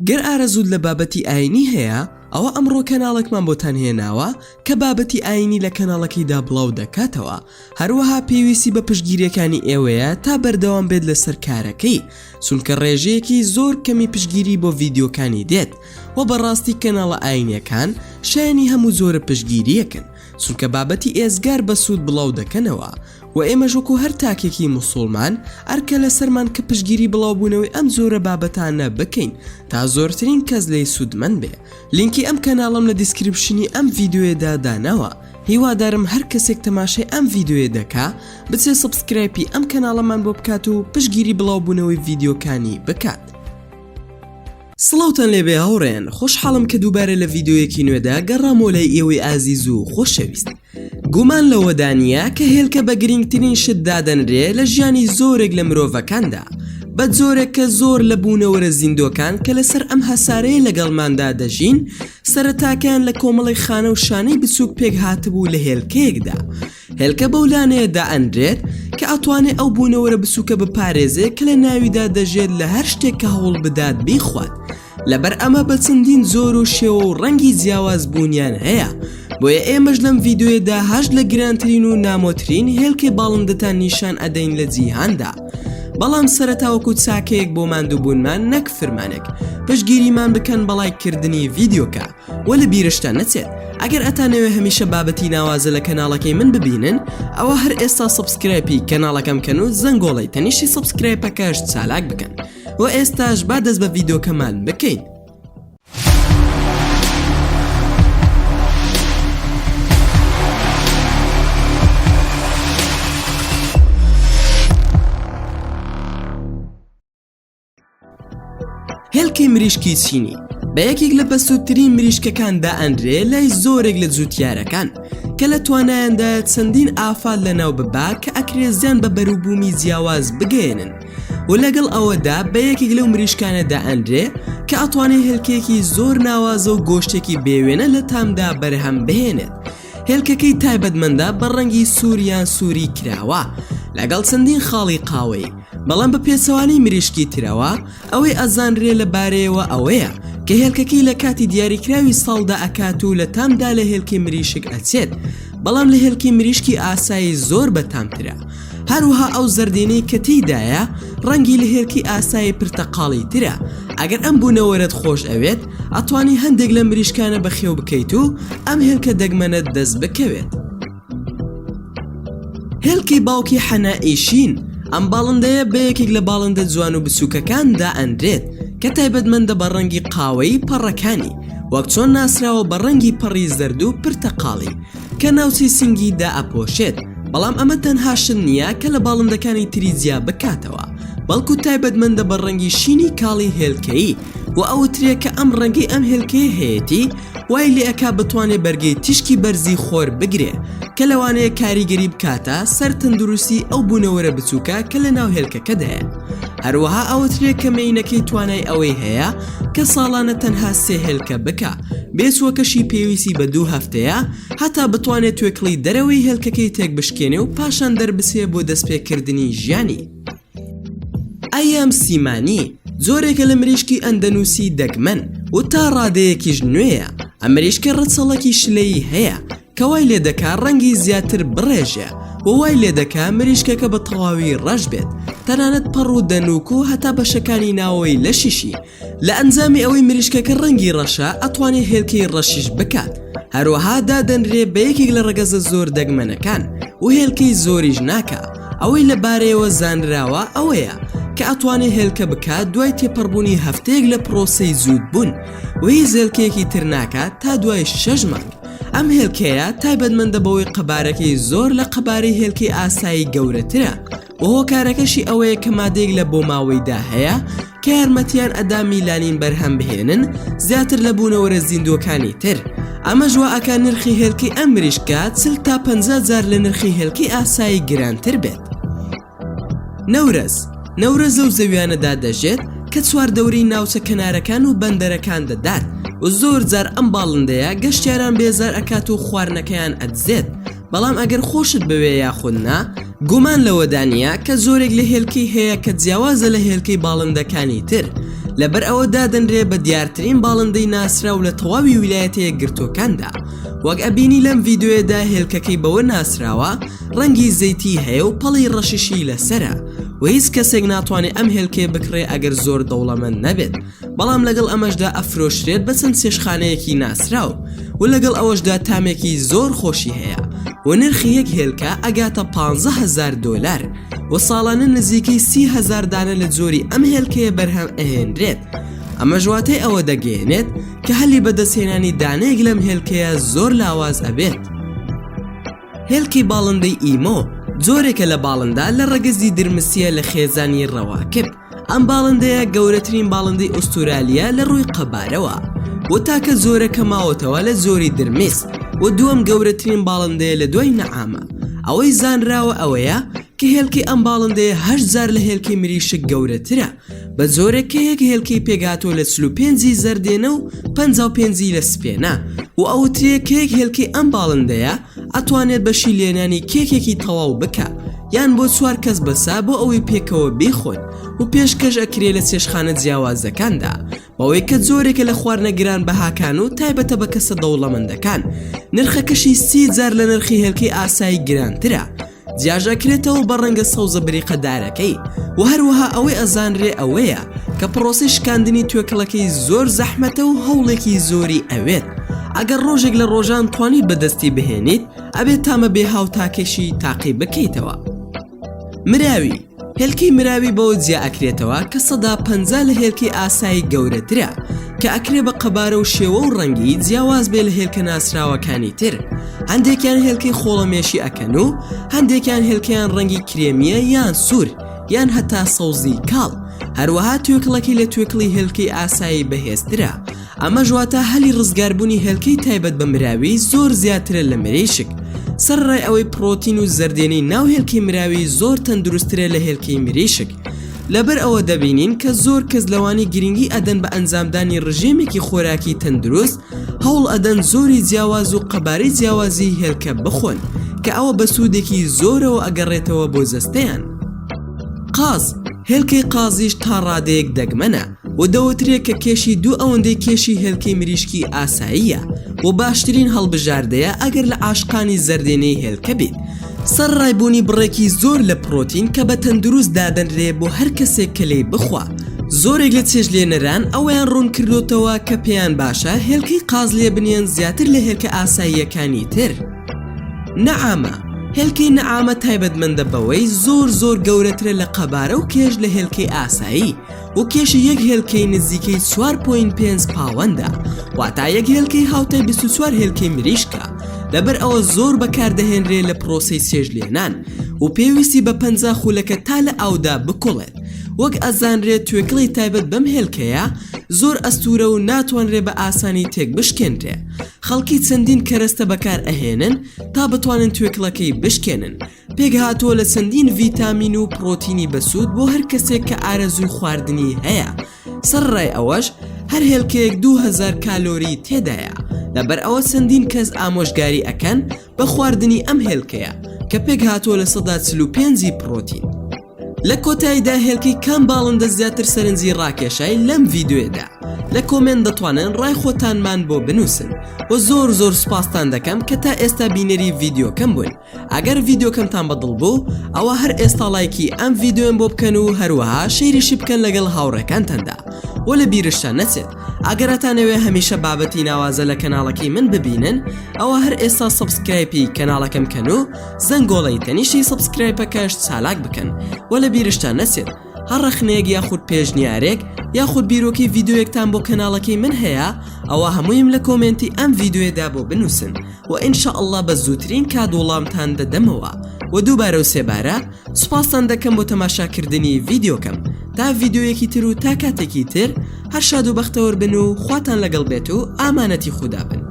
گەر ئارەزووت لە بابەتی ئاینی هەیە ئەوە ئەمڕۆ کەناڵێکمان بۆتان هێناوە کە بابەتی ئاینی لە کەناڵەکەیدا بڵاو دەکاتەوە هەروەها پێویستی بە پشتگیریەکانی ئێوەیە تا بەردەوام بێت لەسەر کارەکەی چونکە ڕێژەیەکی زۆر کەمی پشتگیری بۆ ڤیدیۆکانی دێت و بەڕاستی کەناڵە ئاینیەکان شایەنی هەموو جۆرە پشتگیریەکن چونکە بابەتی ئێزگار بەسوود بڵاو دەکەنەوە وە ئێمەش وەکو هەر تاکێکی موسوڵمان ئەرکە لەسەرمان کە پشتگیری بڵاوبوونەوەی ئەم جۆرە بابەتانە بکەین تا زۆرترین کەس لێی سوودمەند بێ لینکی ئەم کەناڵەم لە description ی ئەم ڤیدیۆیەدا داناوە هیوادارم هەر کەسێک تەماشای ئەم ڤیدیۆیە دەکا بچێ subscribe ی ئەم کەناڵەمان بۆ بکات و پشتگیری بڵاوبوونەوەی ڤیدیۆکانی بکات. سڵاوتان لێبێ هاوڕێیان خۆشحاڵم کە دووبارە لە ڤیدیۆیەکی نوێدا گەڕامەوە لای ئێوەی ئازیز و خۆشەویست گومان لەوەدا نییە کە هێلکە بە گرینگترین شت دادەنرێ لە ژیانی زۆرێک لە مرۆڤەکاندا بە جۆرێک کە زۆر لە بوونەوەرە زیندۆکان کە لەسەر ئەم هەسارەیە لەگەڵماندا دەژین سەرەتاکەیان لە کۆمەڵێک خانە و شانەی بچووک پێک هاتبوو لە هێلکەیەکدا هێلکە بەو لانەیە دائەنرێت کە ئەتوانێ ئەو بوونەوەرە بچووکە بپارێزێ کە لە ناویدا دەژێت لە هەر شتێک کە هەوڵ بدات بیخوات لەبەر ئەمە بە چەندین جۆر و شێوە و ڕەنگی جیاواز بوونیان هەیە بۆیە ئێمەش لەم ڤیدیۆیەدا هەشت لە گرانترین و نامۆترین هێلکەی باڵندەتان نیشان ئەدەین لە جیهاندا بەڵام سەرەتا وەکو چاکەیەک بۆ ماندووبوونمان نەک فرمانێک پشتگیریمان بکەن بە ڵایک کردنی ڤیدیۆکە وە لە بیرشتان نەچێت ئەگەر ئەتانەوێ هەمیشە بابەتی ناوازە لە کەناڵەکەی من ببینن ئەوە هەر ئێستا subscribe ی کەناڵەکەم کەن و زەنگۆڵەی تەنیشتی subscribe ەکەش چالاک بکەن وە ئێستاش با دەست بە ڤیدۆکەمان بکەین. هێلکەی مریشکی چینی بە یەکێک لە بەسوودترین مریشکەکان دائەنرێ لای زۆرێک لە جووتیارەکان کە لە توانایاندایە چەندین ئافات لەناو ببا کە ئەکرێ زیان بە بەروبوومی جیاواز بگەیەنن و لەگەڵ ئەوەدا بە یەکێک لەو مریشکانە دائەنرێ کە ئەتوانێ هێلکەیەکی زۆر ناوازە و گۆشتێکی بێوێنە لە تامدا بەرهەم بهێنێت هێلکەکەی تایبەتمەندە بە ڕەنگی سوور یان سووری کراوە لەگەڵ چەندین خاڵی قاوەیی بەڵام بە پێچەوانەی مریشکی ترەوە ئەوەی ئەزانرێ لە بارەیەوە ئەوەیە کە هێلکەکەی لە کاتی دیاریکراوی ساڵدا ئەکات و لە تامدا لە هێلکەی مریشک ئەچێت بەڵام لە هێلکەی مریشکی ئاسایی زۆر بەتامترە هەروەها ئەو زەردینەی کە تێیدایە ڕەنگی لە هێلکەی ئاسایی پرتەقاڵی ترە ئەگەر ئەم بوونەوەرەت خۆش ئەوێت ئەتوانی هەندێک لەم مریشکانە بەخێو بکەیت و ئەم هێلکە دەگمەنەت دەست بکەوێت. هێلکەی باوکی حەنائی شین، ئەم باڵندەیە بە یەکێک لە باڵندە جوان و بچووکەکان دائەنرێت کە تایبەتمەندە بە ڕەنگی قاوەیی پەڕەکانی وەک چۆن ناسراوە بە ڕەنگی پەڕی زەرد و پرتەقاڵی کە ناوچەی سنگی دائەپۆشێت بەڵام ئەمە تەنها شت نییە کە لە باڵندەکانی تری جیا بکاتەوە بەڵکو تایبەتمەندە بە ڕەنگی شینی کاڵی هێلکەیی و ئەوترێ کە ئەم ڕەنگەی ئەم هێلکەیە هەیەتی وای لێ ئەکا بتوانێ بەرگەی تیشکی بەرزی خۆر بگرێ کە لەوانەیە کاریگەری بکاتە سەر تەندروستی ئەو بوونەوەرە بچووکە کە لە ناو هێلکەکەدایە هەروەها ئەوترێ کە مێینەکەی توانای ئەوەی هەیە کە ساڵانە تەنها سێ هێلکە بکا بێچووەکەشی پێویستی بە دوو هەفتەیە هەتا بتوانێت توێکڵی دەرەوەی هێلکەکەی تێکبشکێنێ و پاشان دەربچێ بۆ دەستپێکردنی ژیانی. ئەیام سیمانی جۆرێکە لە مریشکی ئەندەنوسی دەگمەن و تا ڕادەیەکیش نوێیە، ئەم مریشکە ڕەچەڵەکی شلەیی هەیە کە وای لێدەکا ڕەنگی زیاتر بڕێژێ و وای لێدەکا مریشکەکە بە تەواوی ڕەش بێت تەنانەت پەڕ و دەنووک و هەتا بەشەکانی ناوەوەی لەشیشی لە ئەنجامی ئەوەی مریشکەکە ڕەنگی ڕەشە ئەتوانێ هێلکەی ڕەشیش بکات هەروەها دادەنرێ بە یەکێک لە ڕەگەزە زۆر دەگمەنەکان و هێلکەی زۆریش ناکا ئەوەی لە بارەیەوە زانراوە ئەوەیە کە ئەتوانێ هێلکە بکات دوای تێپەڕبوونی هەفتەیەک لە پرۆسەی جووت بوون و هیچ هێلکەیەکی تر ناکات تا دوای شەش مانگ ئەم هێلکەیە تایبەتمەندە بەوەی قەبارەکەی زۆر لە قەبارەی هێلکەی ئاسایی گەورەترە و هۆکارەکەشی ئەوەیە کە مادەیەک لە بۆماوەیدا هەیە کە یارمەتیان ئەدا میلانین بەرهەم بهێنن زیاتر لە بوونەوەرە زیندووەکانی تر ئەمەش وا ئەکا نرخی هێلکەی ئەم مریشکە 40 تا 50 جار لە نرخی هێلکەی ئاسایی گرانتر بێت. نەورەز نەورەز لەو زەویانەدا دەژێت کە چواردەوری ناوچە کەنارەکان و بەندەرەکان دەدات و زۆر جار ئەم باڵندەیە گەشتیاران بێزار ئەکات و خواردنەکەیان ئەدزێت. بەڵام ئەگەر خۆشت بوێ یاخود نا، گومان لەوەدا نییە کە جۆرێک لە هێلکەی هەیە کە جیاوازە لە هێلکەی باڵندەکانی تر، لەبەر ئەوە دادەنرێ بە دیارترین باڵندەی ناسراو لە تەواوی ویلایەتە یەکگرتووەکاندا. وەک ئەبینی لەم ڤیدیۆیەدا هێلکەکەی بەوە ناسراوە ڕەنگی زەیتی هەیە و پەڵی ڕەشیشی لەسەرە و هیچ کەسێک ناتوانێ ئەم هێلکەیە بکڕێ ئەگەر زۆر دەوڵەمەند نەبێت. بەڵام لەگەڵ ئەمەشدا ئەفرۆشرێت بە چەند چێشتخانەیەکی ناسراو و لەگەڵ ئەوەشدا تامێکی زۆر خۆشی هەیە و نرخی یەک هێلکە ئەگاتە 15 هەزار دۆلار و ساڵانە نزیکەی 30 هەزار دانە لە جۆری ئەم هێلکەیە بەرهەم ئەهێنرێت ئەمەش واتای ئەوە دەگەیەنێت کە هەلی بەدەستهێنانی دانەیەک لەم هێلکەیە زۆر لاواز ئەبێت. هێلکەی باڵندەی ئیمۆ جۆرێکە لە باڵندە لە ڕەگەزی درمسییە لە خێزانی ڕەواکب. ئەم باڵندەیە گەورەترین باڵندەی ئوستورالییە لە ڕووی قەبارەوە و تاکە جۆرە کە ماوەتەوە لە جۆری درمیس و دووەم گەورەترین باڵندەیە لە دوای نەعامە. ئەوەی زانراوە ئەوەیە کە هێلکەی ئەم باڵندەیە هەشت جار لە هێلکەی مریشک گەورەترە بە جۆرێک کە یەک هێلکەی پێکهاتووە لە 45 ی زەردێنە و 55 ی لە سپێنە و ئەوترێ کە یەک هێلکەی ئەم باڵندەیە ئەتوانێت بەشی لێنانی کێکێکی تەواو بکا یان بۆ چوار کەس بەسە بۆ ئەوەی پێکەوە بیخۆن و پێشکەش ئەکرێ لە چێشتخانە جیاوازەکاندا بەوەی کە جۆرێکە لە خواردنە گرانبەهاکان و تایبەتە بە کەسە دەوڵەمەندەکان نرخەکەشی 30 جار لە نرخی هێلکەی ئاسایی گرانترە جیاش ئەکرێتەوە بە ڕەنگە سەوزە بریقەدارەکەی و هەروەها ئەوەی ئەزانرێ ئەوەیە کە پڕۆسەی شکاندنی توێکڵەکەی زۆر زەحمەتە و هەوڵێکی زۆری ئەوێت ئەگەر ڕۆژێک لە ڕۆژان توانیت بەدەستی بهێنیت ئەبێت تامە بێ هاوتاکەشی تاقی بکەیتەوە. مراوی، هێلکەی مراوی بەوە جیا ئەکرێتەوە کە 50% لە هێلکەی ئاسایی گەورەترە کە ئەکرێ بە قەبارە و شێوە و ڕەنگی جیاواز بێ لە هێلکە ناسراوەکانی تر هەندێکیان هێلکەی خۆڵەمێشی ئەکەن و هەندێکیان هێلکەیان ڕەنگی کرێمیە یان سوور یان هەتا سەوزی کاڵ هەروەها توێکڵەکەی لە توێکڵی هێلکەی ئاسایی بەهێزترە ئەمەش واتە هەلی ڕزگاربوونی هێلکەی تایبەت بە مراوی زۆر زیاترە لە مریشک سەرەڕای ئەوەی پڕۆتین و زەردێنەی ناو هێلکەی مراوی زۆر تەندروستترە لە هێلکەی مریشک لەبەر ئەوە دەبینین کە زۆر کەس لەوانەی گرنگی ئەدەن بە ئەنجامدانی ڕژێمێکی خۆراکی تەندروست هەوڵ ئەدەن زۆری جیاواز و قەبارەی جیاوازی هێلکە بخۆن کە ئەوە بە سوودێکی زۆرەوە ئەگەڕێتەوە بۆ جەستەیان. قاز، هێلکەی قازیش تا ڕادەیەک دەگمەنە و دەوترێ کە کێشی دوو ئەوەندەی کێشی هێلکەی مریشکی ئاساییە و باشترین هەڵبژاردەیە ئەگەر لە عاشقانی زەردێنەی هێلکە بیت سەرەڕای بوونی بڕێکی زۆر لە پڕۆتین کە بە تەندروست دادەنرێ بۆ هەر کەسێک کە لێی بخوا. زۆرێک لە چێشتلێنەران ئەوەیان ڕوونکردۆتەوە کە پێیان باشە هێلکەی قاز لێبنێن زیاتر لە هێلکە ئاساییەکانی تر. نەعامە، هێلکەی نەعامە تایبەتمەندە بەوەی زۆر زۆر گەورەترە لە قەبارە و کێش لە هێلکەی ئاسایی و کێشی یەک هێلکەی نزیکەی 4.5 پاوەندە واتا یەک هێلکەی هاوتای 24 هێلکەی مریشکە لەبەر ئەوە زۆر بەکاردەهێنرێ لە پرۆسەی چێشتلێنان و پێویستی بە 50 خولەکە تا لە ئاودا بکوڵێت وەک ئەزانرێت توێکڵی تایبەت بەم هێلکەیە زۆر ئەستورە و ناتوانرێ بە ئاسانی تێکبشکێنرێ خەڵکی چەندین کەرەستە بەکار ئەهێنن تا بتوانن توێکڵەکەی بشکێنن، پێکهاتووە لە چەندین ڤیتامین و پڕۆتینی بەسوود بۆ هەر کەسێک کە ئارەزووی خواردنی هەیە، سەرەڕای ئەوەش هەر هێلکەیەک 2000 کالۆری تێدایە، لەبەر ئەوە چەندین کەس ئامۆژگاری ئەکەن بە خواردنی ئەم هێلکەیە کە پێکهاتووە لە 45% ی پڕۆتین. لە کۆتاییدا هێلکەی کام باڵندە زیاتر سەرنجی ڕاکێشای لەم ڤیدیۆیەدا؟ لە comment دەتوانن ڕای خۆتانمان بۆ بنووسن و زۆر زۆر سوپاستان دەکەم کە تا ئێستا بینەری ڤیدیۆکەم بوون ئەگەر ڤیدیۆکەمتان بەدڵ بوو ئەوە هەر ئێستا ڵایکی ئەم ڤیدیۆم بۆ بکەن و هەروەها share یشی بکەن لەگەڵ هاوڕێکانتاندا و لە بیرشتان نەچێت ئەگەر ئەتانەوێ هەمیشە بابەتی ناوازە لە کەناڵەکەی من ببینن ئەوە هەر ئێستا subscribe ی کەناڵەکەم کەن و زەنگۆڵەی تەنیشتی subscribe ەکەش چالاک بکەن و لە بیرشتان نەچێت هەر ڕەخنەیەک یاخود پێشنیارێک یاخود بیرۆکەی ڤیدیۆیەکتان بۆ کەناڵەکەی من هەیە ئەوا هەموویم لە comment ی ئەم ڤیدیۆیەدا بۆ بنووسن و ان شاء اللە بە زووترین کات وڵامتان دەدەمەوە و دووبارە و سێبارە سوپاستان دەکەم بۆ تەماشاکردنی ڤیدیۆکەم تا ڤیدیۆیەکی تر و تا کاتێکی تر هەر شاد و بەختەوەر بن و خواتان لەگەڵ بێت و ئامانەتی خودا بن.